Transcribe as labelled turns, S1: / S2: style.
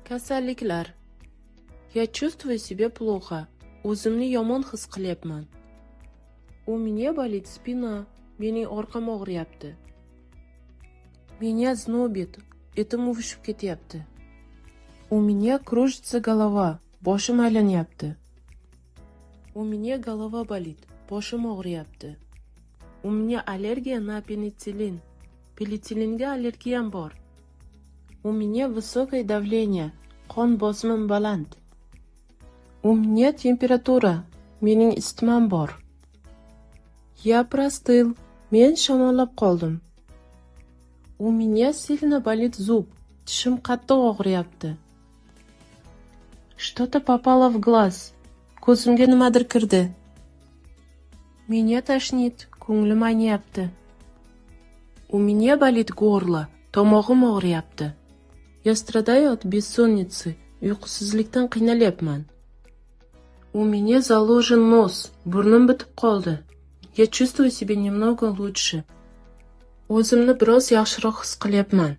S1: Kasalliklar. Я чувствую себя плохо. O'zimni yomon his qilyapman. У меня болит спина. Mening orqam og'riyapti. Меня знобит. Etim uvishib ketyapti. У меня кружится голова. Boshim aylanyapti. У меня голова болит. Boshim og'riyapti. У меня аллергия на пенициллин. Penitsillinga allergiyam bor. У меня высокое давление. Qon bosimim baland. У меня температура. Mening isitmam bor. Я простыл. Men shamollab qoldim. У меня сильно болит зуб. Tishim qattiq og'riyapti. Что-то попало в глаз. Ko'zimga nimadir kirdi. Меня тошнит. Ko'nglim ayniyapti. У меня болит горло. Tomog'im og'riyapti. Я страдаю от бессонницы. Uyqusizlikdan qiynalyapman. У меня заложен нос. Burnim bitib qoldi. Я чувствую себя немного лучше. O'zimni biroz yaxshiroq his qilyapman.